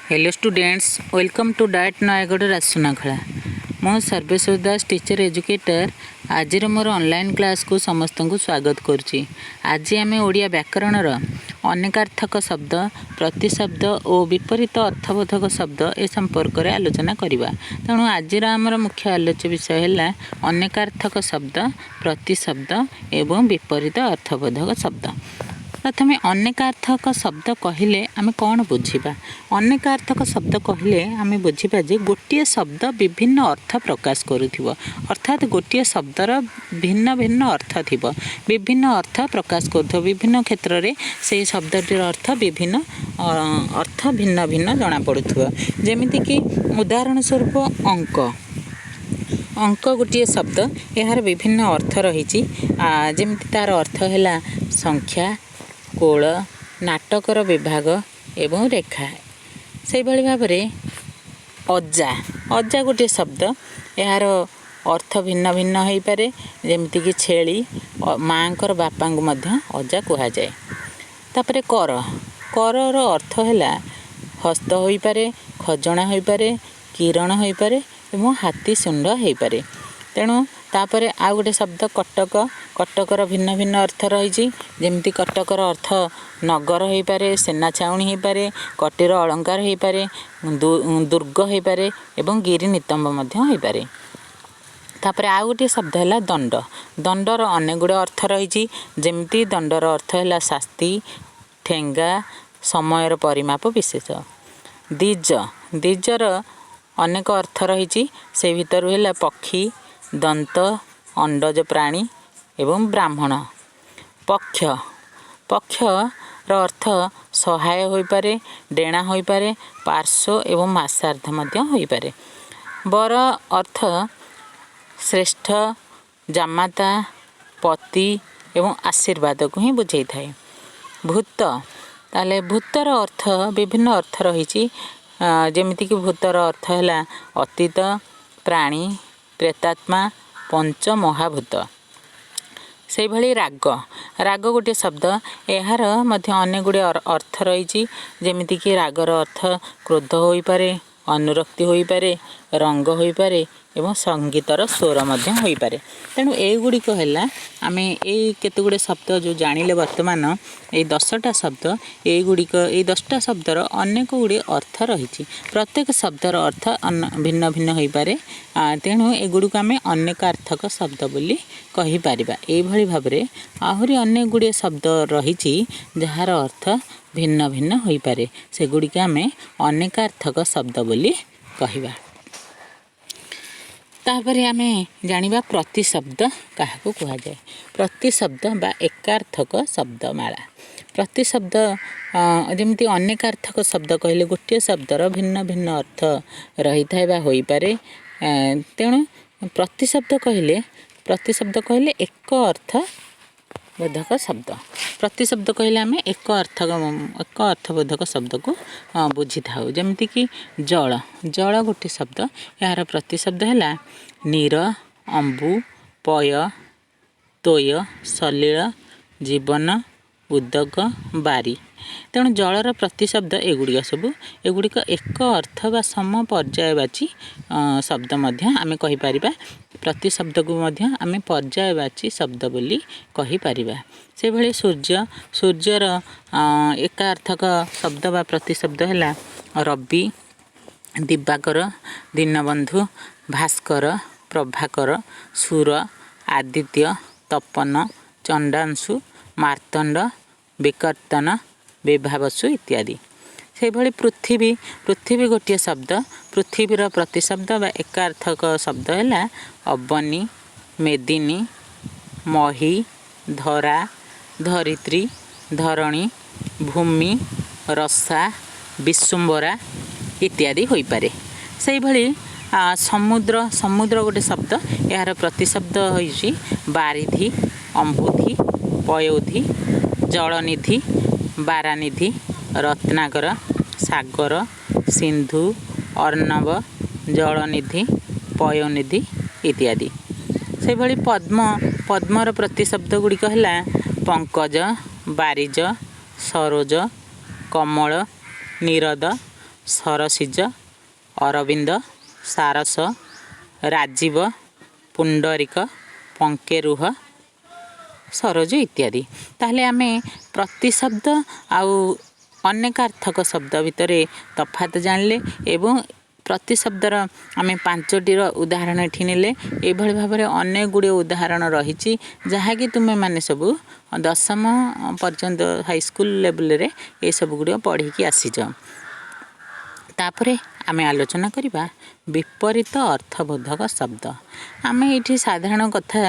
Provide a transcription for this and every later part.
Hello students, welcome to DIET Nayagarh Rasunakhala. ମୁଁ Sarbeswar Das, teacher educator. ଆଜିର ମୋର ଅନଲାଇନ୍ କ୍ଲାସ୍କୁ ସମସ୍ତଙ୍କୁ ସ୍ୱାଗତ କରୁଛି। ଆଜି ଆମେ ଓଡ଼ିଆ ବ୍ୟାକରଣର ଅନେକାର୍ଥକ ଶବ୍ଦ, ପ୍ରତିଶବ୍ଦ ଓ ବିପରୀତ ଅର୍ଥବୋଧକ ଶବ୍ଦ ଏ ସମ୍ପର୍କରେ ଆଲୋଚନା କରିବା। ତେଣୁ ଆଜିର ଆମର ମୁଖ୍ୟ ଆଲୋଚ୍ୟ ବିଷୟ ହେଲା ଅନେକାର୍ଥକ ଶବ୍ଦ, ପ୍ରତିଶବ୍ଦ ଏବଂ ବିପରୀତ ଅର୍ଥବୋଧକ ଶବ୍ଦ। ପ୍ରଥମେ ଅନେକାର୍ଥକ ଶବ୍ଦ କହିଲେ ଆମେ କ'ଣ ବୁଝିବା? ଅନେକାର୍ଥକ ଶବ୍ଦ କହିଲେ ଆମେ ବୁଝିବା ଯେ ଗୋଟିଏ ଶବ୍ଦ ବିଭିନ୍ନ ଅର୍ଥ ପ୍ରକାଶ କରୁଥିବ, ଅର୍ଥାତ୍ ଗୋଟିଏ ଶବ୍ଦର ଭିନ୍ନ ଭିନ୍ନ ଅର୍ଥ ଥିବ, ବିଭିନ୍ନ ଅର୍ଥ ପ୍ରକାଶ କରୁଥିବ। ବିଭିନ୍ନ କ୍ଷେତ୍ରରେ ସେଇ ଶବ୍ଦଟିର ଅର୍ଥ ବିଭିନ୍ନ ଅର୍ଥ ଭିନ୍ନ ଭିନ୍ନ ଜଣାପଡ଼ୁଥିବ। ଯେମିତିକି ଉଦାହରଣ ସ୍ୱରୂପ ଅଙ୍କ। ଅଙ୍କ ଗୋଟିଏ ଶବ୍ଦ, ଏହାର ବିଭିନ୍ନ ଅର୍ଥ ରହିଛି। ଯେମିତି ତା'ର ଅର୍ଥ ହେଲା ସଂଖ୍ୟା, କୋଳ, ନାଟକର ବିଭାଗ ଏବଂ ରେଖା। ସେଇଭଳି ଭାବରେ ଅଜା। ଅଜା ଗୋଟିଏ ଶବ୍ଦ, ଏହାର ଅର୍ଥ ଭିନ୍ନ ଭିନ୍ନ ହୋଇପାରେ। ଯେମିତିକି ଛେଳି, ମାଆଙ୍କର ବାପାଙ୍କୁ ମଧ୍ୟ ଅଜା କୁହାଯାଏ। ତାପରେ କର। କରର ଅର୍ଥ ହେଲା ହସ୍ତ ହୋଇପାରେ, ଖଜଣା ହୋଇପାରେ, କିରଣ ହୋଇପାରେ ଏବଂ ହାତୀ ଶୁଣ୍ଢ ହୋଇପାରେ। ତେଣୁ ତାପରେ ଆଉ ଗୋଟେ ଶବ୍ଦ କଟକ। କଟକର ଭିନ୍ନ ଭିନ୍ନ ଅର୍ଥ ରହିଛି। ଯେମିତି କଟକର ଅର୍ଥ ନଗର ହୋଇପାରେ, ସେନା ଛାଉଣି ହୋଇପାରେ, କଟିର ଅଳଙ୍କାର ହୋଇପାରେ, ଦୁର୍ଗ ହୋଇପାରେ ଏବଂ ଗିରି ନିତମ୍ବ ମଧ୍ୟ ହୋଇପାରେ। ତାପରେ ଆଉ ଗୋଟିଏ ଶବ୍ଦ ହେଲା ଦଣ୍ଡ। ଦଣ୍ଡର ଅନେକ ଗୁଡ଼ିଏ ଅର୍ଥ ରହିଛି। ଯେମିତି ଦଣ୍ଡର ଅର୍ଥ ହେଲା ଶାସ୍ତି, ଠେଙ୍ଗା, ସମୟର ପରିମାପ ବିଶେଷ। ଦ୍ୱିଜ। ଦ୍ୱିଜର ଅନେକ ଅର୍ଥ ରହିଛି। ସେ ଭିତରୁ ହେଲା ପକ୍ଷୀ, ଦନ୍ତ, ଅଣ୍ଡଜ ପ୍ରାଣୀ ଏବଂ ବ୍ରାହ୍ମଣ। ପକ୍ଷ। ପକ୍ଷର ଅର୍ଥ ସହାୟ ହୋଇପାରେ, ଡେଣା ହୋଇପାରେ, ପାର୍ଶ୍ୱ ଏବଂ ମାସାର୍ଦ୍ଧ ମଧ୍ୟ ହୋଇପାରେ। ବର ଅର୍ଥ ଶ୍ରେଷ୍ଠ, ଜାମାତା, ପତି ଏବଂ ଆଶୀର୍ବାଦକୁ ହିଁ ବୁଝେଇଥାଏ। ଭୂତ। ତାହେଲେ ଭୂତର ଅର୍ଥ ବିଭିନ୍ନ ଅର୍ଥ ରହିଛି। ଯେମିତିକି ଭୂତର ଅର୍ଥ ହେଲା ଅତୀତ, ପ୍ରାଣୀ, ପ୍ରେତାତ୍ମା, ପଞ୍ଚ ମହାଭୂତ। ସେଇଭଳି ରାଗ। ରାଗ ଗୋଟିଏ ଶବ୍ଦ, ଏହାର ମଧ୍ୟ ଅନେକ ଗୁଡ଼ିଏ ଅର୍ଥ ରହିଛି। ଯେମିତିକି ରାଗର ଅର୍ଥ କ୍ରୋଧ ହୋଇପାରେ, ଅନୁରକ୍ତି ହୋଇପାରେ, ରଙ୍ଗ ହୋଇପାରେ ଏବଂ ସଙ୍ଗୀତର ସ୍ୱର ମଧ୍ୟ ହୋଇପାରେ। ତେଣୁ ଏଇଗୁଡ଼ିକ ହେଲା ଆମେ ଏଇ କେତେ ଗୁଡ଼ିଏ ଶବ୍ଦ ଯେଉଁ ଜାଣିଲେ ବର୍ତ୍ତମାନ, ଏଇ 10ଟା ଶବ୍ଦ, ଏଇଗୁଡ଼ିକ ଏଇ 10ଟା ଶବ୍ଦର ଅନେକ ଗୁଡ଼ିଏ ଅର୍ଥ ରହିଛି। ପ୍ରତ୍ୟେକ ଶବ୍ଦର ଅର୍ଥ ଭିନ୍ନ ଭିନ୍ନ ହୋଇପାରେ। ତେଣୁ ଏଗୁଡ଼ିକୁ ଆମେ ଅନେକାର୍ଥକ ଶବ୍ଦ ବୋଲି କହିପାରିବା। ଏଇଭଳି ଭାବରେ ଆହୁରି ଅନେକ ଗୁଡ଼ିଏ ଶବ୍ଦ ରହିଛି, ଯାହାର ଅର୍ଥ ଭିନ୍ନ ଭିନ୍ନ ହୋଇପାରେ। ସେଗୁଡ଼ିକ ଆମେ ଅନେକାର୍ଥକ ଶବ୍ଦ ବୋଲି କହିବା। ତାପରେ ଆମେ ଜାଣିବା ପ୍ରତିଶବ୍ଦ କାହାକୁ କୁହାଯାଏ। ପ୍ରତିଶବ୍ଦ ବା ଏକାର୍ଥକ ଶବ୍ଦମାଳା। ପ୍ରତିଶବ୍ଦ, ଯେମିତି ଅନେକାର୍ଥକ ଶବ୍ଦ କହିଲେ ଗୋଟିଏ ଶବ୍ଦର ଭିନ୍ନ ଭିନ୍ନ ଅର୍ଥ ରହିଥାଏ ବା ହୋଇପାରେ। ତେଣୁ ପ୍ରତିଶବ୍ଦ କହିଲେ ଏକ ଅର୍ଥ ବୋଧକ ଶବ୍ଦ। ପ୍ରତିଶବ୍ଦ କହିଲେ ଆମେ ଏକ ଅର୍ଥବୋଧକ ଶବ୍ଦକୁ ବୁଝିଥାଉ। ଯେମିତିକି ଜଳ। ଜଳ ଗୋଟିଏ ଶବ୍ଦ, ଏହାର ପ୍ରତିଶବ୍ଦ ହେଲା ନୀର, ଅମ୍ବୁ, ପୟ, ତୋୟ, ସଲିଳ, ଜୀବନ, ଉଦକ, ବାରି। ତେଣୁ ଜଳର ପ୍ରତିଶବ୍ଦ ଏଗୁଡ଼ିକ ସବୁ। ଏଗୁଡ଼ିକ ଏକ ଅର୍ଥ ବା ସମ ପର୍ଯ୍ୟାୟବାଚୀ ଶବ୍ଦ ମଧ୍ୟ ଆମେ କହିପାରିବା। ପ୍ରତିଶବ୍ଦକୁ ମଧ୍ୟ ଆମେ ପର୍ଯ୍ୟାୟବାଚୀ ଶବ୍ଦ ବୋଲି କହିପାରିବା। ସେଭଳି ସୂର୍ଯ୍ୟ। ସୂର୍ଯ୍ୟର ଏକାର୍ଥକ ଶବ୍ଦ ବା ପ୍ରତିଶବ୍ଦ ହେଲା ରବି, ଦିବାକର, ଦୀନବନ୍ଧୁ, ଭାସ୍କର, ପ୍ରଭାକର, ସୁର, ଆଦିତ୍ୟ, ତପନ, ଚଣ୍ଡାଂଶୁ, ମାର୍ତ୍ତଣ୍ଡ, ବିକର୍ତ୍ତନ, ବିଭାବସୁ ଇତ୍ୟାଦି। ସେହିଭଳି ପୃଥିବୀ। ପୃଥିବୀ ଗୋଟିଏ ଶବ୍ଦ। ପୃଥିବୀର ପ୍ରତିଶବ୍ଦ ବା ଏକାର୍ଥକ ଶବ୍ଦ ହେଲା ଅବନୀ, ମେଦିନୀ, ମହୀ, ଧରା, ଧରିତ୍ରୀ, ଧରଣୀ, ଭୂମି, ରସା, ବିଶ୍ୱମ୍ବରା ଇତ୍ୟାଦି ହୋଇପାରେ। ସେଇଭଳି ସମୁଦ୍ର। ସମୁଦ୍ର ଗୋଟେ ଶବ୍ଦ, ଏହାର ପ୍ରତିଶବ୍ଦ ହେଉଛି ବାରିଧି, ଅମ୍ବୁଧି, ପୟୋଧି, ଜଳନିଧି, ବାରାନିଧି, ରତ୍ନାକର, ସାଗର, ସିନ୍ଧୁ, ଅର୍ଣ୍ଣବ, ଜଳନିଧି, ପୟୋନିଧି ଇତ୍ୟାଦି। ସେହିଭଳି ପଦ୍ମ। ପଦ୍ମର ପ୍ରତିଶବ୍ଦ ଗୁଡ଼ିକ ହେଲା ପଙ୍କଜ, ବାରିଜ, ସରୋଜ, କମଳ, ନୀରଦ, ସରସିଜ, ଅରବିନ୍ଦ, ସାରସ, ରାଜୀବ, ପୁଣ୍ଡରିକ, ପଙ୍କେରୁହ, ସରୋଜ ଇତ୍ୟାଦି। ତାହେଲେ ଆମେ ପ୍ରତିଶବ୍ଦ ଆଉ ଅନେକାର୍ଥକ ଶବ୍ଦ ଭିତରେ ତଫାତ ଜାଣିଲେ ଏବଂ ପ୍ରତିଶବ୍ଦର ଆମେ ପାଞ୍ଚଟିର ଉଦାହରଣ ଏଠି ନେଲେ। ଏଇଭଳି ଭାବରେ ଅନେକ ଗୁଡ଼ିଏ ଉଦାହରଣ ରହିଛି, ଯାହାକି ତୁମେମାନେ ସବୁ ଦଶମ ପର୍ଯ୍ୟନ୍ତ ହାଇସ୍କୁଲ ଲେବୁଲରେ ଏସବୁ ଗୁଡ଼ିକ ପଢ଼ିକି ଆସିଛ। ତାପରେ ଆମେ ଆଲୋଚନା କରିବା ବିପରୀତ ଅର୍ଥବୋଧକ ଶବ୍ଦ। ଆମେ ଏଇଠି ସାଧାରଣ କଥା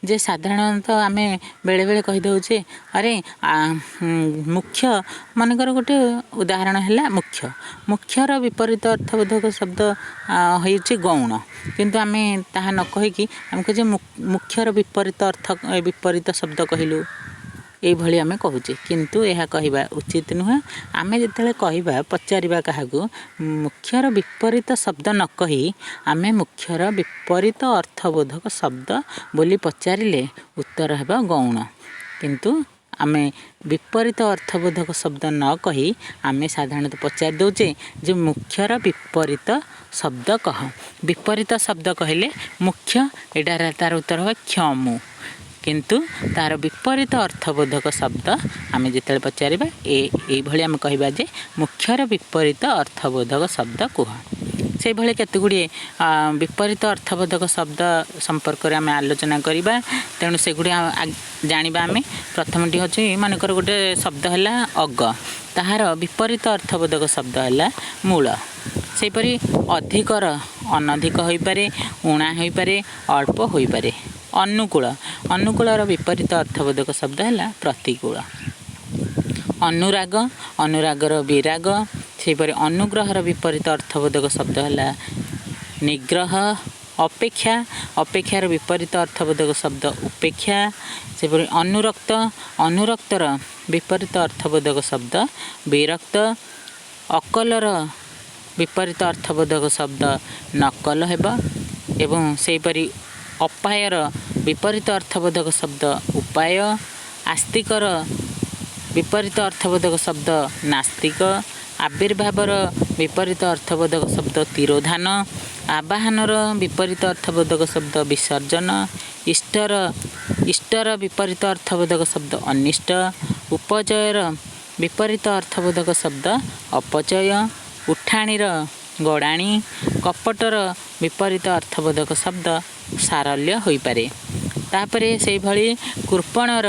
ଯେ ସାଧାରଣତଃ ଆମେ ବେଳେବେଳେ କହିଦେଉଛେ, ଆରେ ମୁଖ୍ୟ, ମନେକର ଗୋଟେ ଉଦାହରଣ ହେଲା ମୁଖ୍ୟ। ମୁଖ୍ୟର ବିପରୀତ ଅର୍ଥବୋଧକ ଶବ୍ଦ ହେଉଛି ଗୌଣ। କିନ୍ତୁ ଆମେ ତାହା ନ କହିକି ଆମେ କହୁଛେ ମୁଖ୍ୟର ବିପରୀତ ଅର୍ଥ, ବିପରୀତ ଶବ୍ଦ କହିଲୁ, ଏଇଭଳି ଆମେ କହୁଛେ। କିନ୍ତୁ ଏହା କହିବା ଉଚିତ ନୁହେଁ। ଆମେ ଯେତେବେଳେ କହିବା, ପଚାରିବା କାହାକୁ, ମୁଖ୍ୟର ବିପରୀତ ଶବ୍ଦ ନ କହି ଆମେ ମୁଖ୍ୟର ବିପରୀତ ଅର୍ଥବୋଧକ ଶବ୍ଦ ବୋଲି ପଚାରିଲେ ଉତ୍ତର ହେବ ଗୌଣ। କିନ୍ତୁ ଆମେ ବିପରୀତ ଅର୍ଥବୋଧକ ଶବ୍ଦ ନ କହି ଆମେ ସାଧାରଣତଃ ପଚାରି ଦେଉଛେ ଯେ ମୁଖ୍ୟର ବିପରୀତ ଶବ୍ଦ କହ। ବିପରୀତ ଶବ୍ଦ କହିଲେ ମୁଖ୍ୟ, ଏଇଟା ତାର ଉତ୍ତର ହେବ କ୍ଷମୁ। କିନ୍ତୁ ତାର ବିପରୀତ ଅର୍ଥବୋଧକ ଶବ୍ଦ ଆମେ ଯେତେବେଳେ ପଚାରିବା, ଏଇଭଳି ଆମେ କହିବା ଯେ ମୁଖ୍ୟର ବିପରୀତ ଅର୍ଥବୋଧକ ଶବ୍ଦ କୁହ। ସେଇଭଳି କେତେଗୁଡ଼ିଏ ବିପରୀତ ଅର୍ଥବୋଧକ ଶବ୍ଦ ସମ୍ପର୍କରେ ଆମେ ଆଲୋଚନା କରିବା। ତେଣୁ ସେଗୁଡ଼ିକ ଜାଣିବା ଆମେ। ପ୍ରଥମଟି ହେଉଛି, ମନେକର ଗୋଟେ ଶବ୍ଦ ହେଲା ଅଗ, ତାହାର ବିପରୀତ ଅର୍ଥବୋଧକ ଶବ୍ଦ ହେଲା ମୂଳ। ସେହିପରି ଅଧିକର ଅନଧିକ ହୋଇପାରେ, ଊଣା ହୋଇପାରେ, ଅଳ୍ପ ହୋଇପାରେ। ଅନୁକୂଳ, ଅନୁକୂଳର ବିପରୀତ ଅର୍ଥବୋଧକ ଶବ୍ଦ ହେଲା ପ୍ରତିକୂଳ। ଅନୁରାଗ, ଅନୁରାଗର ବିରାଗ। ସେହିପରି ଅନୁଗ୍ରହର ବିପରୀତ ଅର୍ଥବୋଧକ ଶବ୍ଦ ହେଲା ନିଗ୍ରହ। ଅପେକ୍ଷା, ଅପେକ୍ଷାର ବିପରୀତ ଅର୍ଥବୋଧକ ଶବ୍ଦ ଉପେକ୍ଷା। ସେହିପରି ଅନୁରକ୍ତ, ଅନୁରକ୍ତର ବିପରୀତ ଅର୍ଥବୋଧକ ଶବ୍ଦ ବିରକ୍ତ। ଅକଲର ବିପରୀତ ଅର୍ଥବୋଧକ ଶବ୍ଦ ନକଲ ହେବ ଏବଂ ସେହିପରି ଅପାୟର ବିପରୀତ ଅର୍ଥବୋଧକ ଶବ୍ଦ ଉପାୟ। ଆସ୍ତିକର ବିପରୀତ ଅର୍ଥବୋଧକ ଶବ୍ଦ ନାସ୍ତିକ। ଆବିର୍ଭାବର ବିପରୀତ ଅର୍ଥବୋଧକ ଶବ୍ଦ ତିରୋଧାନ। ଆବାହନର ବିପରୀତ ଅର୍ଥବୋଧକ ଶବ୍ଦ ବିସର୍ଜନ। ଇଷ୍ଟର ବିପରୀତ ଅର୍ଥବୋଧକ ଶବ୍ଦ ଅନିଷ୍ଟ। ଉପଚୟର ବିପରୀତ ଅର୍ଥବୋଧକ ଶବ୍ଦ ଅପଚୟ। ଉଠାଣିର ଗଡ଼ାଣି। କପଟର ବିପରୀତ ଅର୍ଥବୋଧକ ଶବ୍ଦ ସାରଲ୍ୟ ହୋଇପାରେ। ତାପରେ ସେଇଭଳି କୃପଣର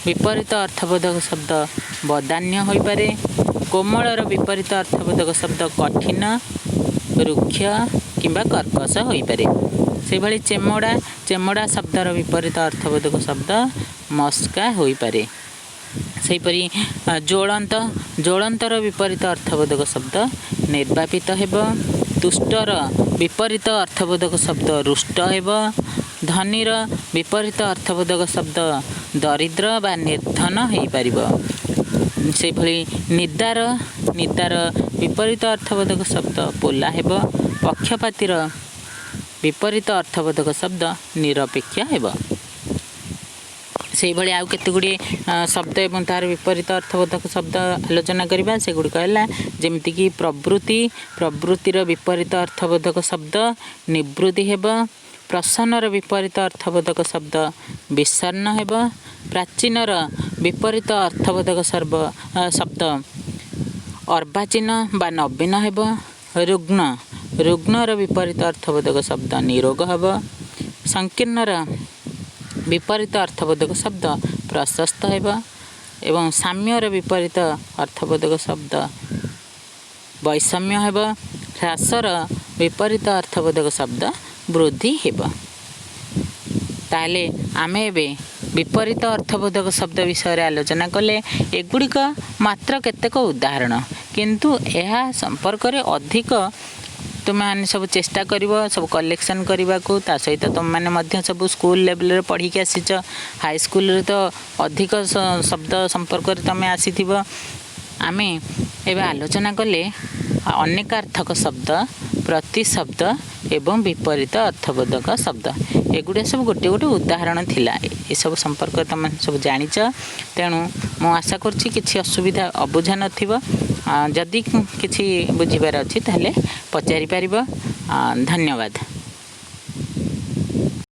ବିପରୀତ ଅର୍ଥବୋଧକ ଶବ୍ଦ ବଦାନ୍ୟ ହୋଇପାରେ। କୋମଳର ବିପରୀତ ଅର୍ଥବୋଧକ ଶବ୍ଦ କଠିନ, ରୁକ୍ଷ କିମ୍ବା କର୍କଶ ହୋଇପାରେ। ସେହିଭଳି ଚେମଡ଼ା, ଚେମଡ଼ା ଶବ୍ଦର ବିପରୀତ ଅର୍ଥବୋଧକ ଶବ୍ଦ ମସ୍କା ହୋଇପାରେ। ସେହିପରି ଜ୍ୱଳନ୍ତ, ଜ୍ୱଳନ୍ତର ବିପରୀତ ଅର୍ଥବୋଧକ ଶବ୍ଦ ନିର୍ବାପିତ ହେବ। ତୁଷ୍ଟର ବିପରୀତ ଅର୍ଥବୋଧକ ଶବ୍ଦ ରୁଷ୍ଟ ହେବ। ଧନୀର ବିପରୀତ ଅର୍ଥବୋଧକ ଶବ୍ଦ ଦରିଦ୍ର ବା ନିର୍ଧନ ହେଇପାରିବ। ସେହିଭଳି ନିଦାର, ନିଦାର ବିପରୀତ ଅର୍ଥବୋଧକ ଶବ୍ଦ ପୋଲା ହେବ। ପକ୍ଷପାତିର ବିପରୀତ ଅର୍ଥବୋଧକ ଶବ୍ଦ ନିରପେକ୍ଷ ହେବ। ସେଇଭଳି ଆଉ କେତେ ଗୁଡ଼ିଏ ଶବ୍ଦ ଏବଂ ତାହାର ବିପରୀତ ଅର୍ଥବୋଧକ ଶବ୍ଦ ଆଲୋଚନା କରିବା। ସେଗୁଡ଼ିକ ହେଲା ଯେମିତିକି ପ୍ରବୃତ୍ତି, ପ୍ରବୃତ୍ତିର ବିପରୀତ ଅର୍ଥବୋଧକ ଶବ୍ଦ ନିବୃତ୍ତି ହେବ। ପ୍ରସନ୍ନର ବିପରୀତ ଅର୍ଥବୋଧକ ଶବ୍ଦ ବିଷଣ୍ଣ ହେବ। ପ୍ରାଚୀନର ବିପରୀତ ଅର୍ଥବୋଧକ ଶବ୍ଦ ଅର୍ବାଚୀନ ବା ନବୀନ ହେବ। ରୁଗ୍ଣ, ରୁଗ୍ଣର ବିପରୀତ ଅର୍ଥବୋଧକ ଶବ୍ଦ ନିରୋଗ ହେବ। ସଂକୀର୍ଣ୍ଣର ବିପରୀତ ଅର୍ଥବୋଧକ ଶବ୍ଦ ପ୍ରଶସ୍ତ ହେବ ଏବଂ ସାମ୍ୟର ବିପରୀତ ଅର୍ଥବୋଧକ ଶବ୍ଦ ବୈଷମ୍ୟ ହେବ। ହ୍ରାସର ବିପରୀତ ଅର୍ଥବୋଧକ ଶବ୍ଦ ବୃଦ୍ଧି ହେବ। ତାହେଲେ ଆମେ ଏବେ ବିପରୀତ ଅର୍ଥବୋଧକ ଶବ୍ଦ ବିଷୟରେ ଆଲୋଚନା କଲେ। ଏଗୁଡ଼ିକ ମାତ୍ର କେତେକ ଉଦାହରଣ, କିନ୍ତୁ ଏହା ସମ୍ପର୍କରେ ଅଧିକ ତୁମେମାନେ ସବୁ ଚେଷ୍ଟା କରିବ ସବୁ କଲେକ୍ସନ୍ କରିବାକୁ। ତା ସହିତ ତୁମେମାନେ ମଧ୍ୟ ସବୁ ସ୍କୁଲ ଲେଭେଲରେ ପଢ଼ିକି ଆସିଛ, ହାଇସ୍କୁଲରେ ତ ଅଧିକ ଶବ୍ଦ ସମ୍ପର୍କରେ ତୁମେ ଆସିଥିବ। ଆମେ ଏବେ ଆଲୋଚନା କଲେ ଅନେକାର୍ଥକ ଶବ୍ଦ, ପ୍ରତିଶବ୍ଦ ଏବଂ ବିପରୀତ ଅର୍ଥବୋଧକ ଶବ୍ଦ। ଏଗୁଡ଼ିକ ସବୁ ଗୋଟିଏ ଗୋଟିଏ ଉଦାହରଣ ଥିଲା। ଏସବୁ ସମ୍ପର୍କରେ ତୁମେ ସବୁ ଜାଣିଛ। ତେଣୁ ମୁଁ ଆଶା କରୁଛି କିଛି ଅସୁବିଧା ଅବୁଝା ନଥିବ। ଯଦି କିଛି ବୁଝିବାର ଅଛି, ତାହେଲେ ପଚାରିପାରିବ। ଧନ୍ୟବାଦ।